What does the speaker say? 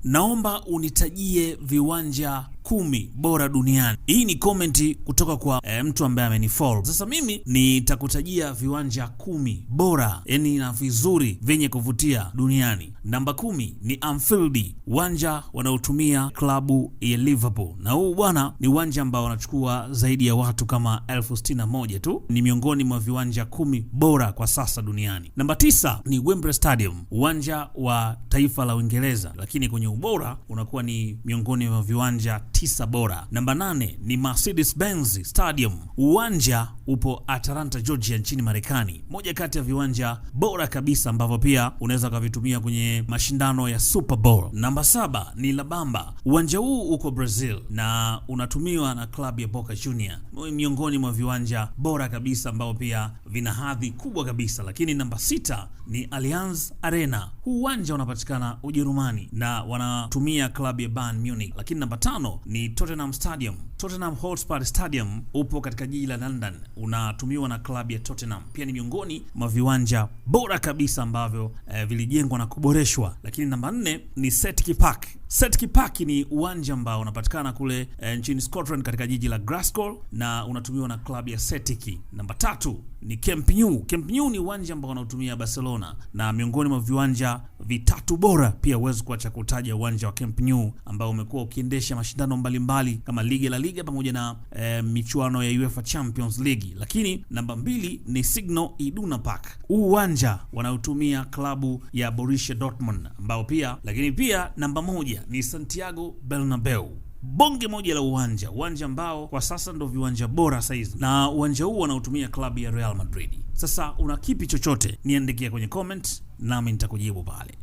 Naomba unitajie viwanja 10 bora duniani. Hii ni comment kutoka kwa mtu ambaye amenifollow. Sasa mimi nitakutajia viwanja 10 bora, yani na vizuri vyenye kuvutia duniani. Namba 10 ni Anfield, uwanja wanaotumia klabu ya Liverpool, na huu bwana ni uwanja ambao wanachukua zaidi ya watu kama 61,000 tu. Ni miongoni mwa viwanja 10 bora kwa sasa duniani. Namba 9 ni Wembley Stadium, uwanja wa taifa la Uingereza, lakini kwenye ubora unakuwa ni miongoni mwa viwanja 9 bora. Namba 8 ni Mercedes-Benz Stadium, uwanja upo Atlanta, Georgia nchini Marekani, moja kati ya viwanja bora kabisa ambavyo pia unaweza ukavitumia kwenye mashindano ya Super Bowl. Namba 7 ni La Bamba, uwanja huu uko Brazil na unatumiwa na klabu ya Boca Junior, miongoni mwa viwanja bora kabisa ambavyo pia vina hadhi kubwa kabisa. Lakini namba 6 ni Allianz Arena, huu uwanja unapatikana Ujerumani na wanatumia klabu ya Bayern Munich. Lakini namba 5 ni Tottenham Stadium. Tottenham Hotspur Stadium upo katika jiji la London, unatumiwa na klabu ya Tottenham. Pia ni miongoni mwa viwanja bora kabisa ambavyo vilijengwa na kuboreshwa. Lakini namba 4 ni Celtic Park. Celtic Park ni uwanja ambao unapatikana kule nchini Scotland katika jiji la Glasgow na unatumiwa na klabu ya Celtic. Namba 3 ni Camp Nou. Camp Nou ni uwanja ambao unaotumia Barcelona na miongoni mwa viwanja vitatu bora. Pia huwezi kuacha kutaja uwanja wa Camp Nou ambao umekuwa ukiendesha mashindano mbalimbali kama ligi la Liga pamoja na michuano ya UEFA Champions League. Lakini namba 2 ni Signal Iduna Park. Huu uwanja wanaotumia klabu ya Borussia Dortmund ambao pia, lakini pia namba 1 ni Santiago Bernabeu. Bonge moja la uwanja, uwanja ambao kwa sasa ndo viwanja bora saizi, na uwanja huu wanaotumia klabu ya Real Madrid. Sasa una kipi chochote, niandikia kwenye comment nami nitakujibu pale.